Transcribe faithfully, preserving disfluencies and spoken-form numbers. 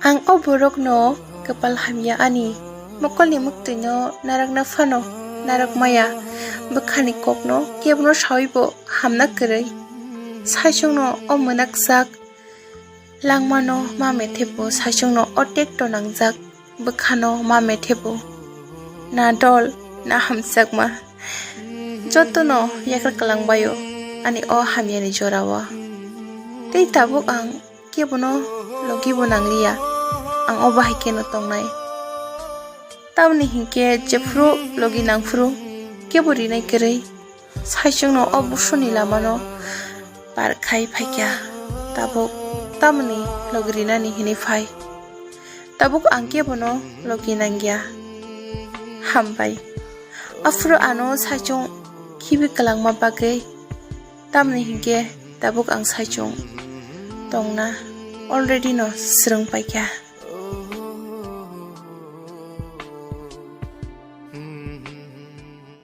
Ang o borokno kwpal hamya ani. Mokolni mwktwino narakna phano narak maya. Bwkhani kokno kebono sawibo hamna kwrwi. Saichungno o mwnakjak langmano ma methepo, saichungno o tekto nangjak bwkhano ma methepo. Na dol, na hamjakma. Jotono yakar kwlangbaio ani o hamyani jorao. Tei tabuk ang kebono logibo nangliya, ang o bahai kheno tongnai. Tamoni hinkhe jephru logi nangphru kebo rinai kwrwi, saichungno o busuni lamano par khai phaikha. Tabuk tamoni logi rinani hinwi phai. Tabuk ang kebono logi nangya. Hambai. Aphuru ano saichung khibi kwlangma bagwi. Tamni hinkhe tabuk ang saichung tongna already no swrwng paikha.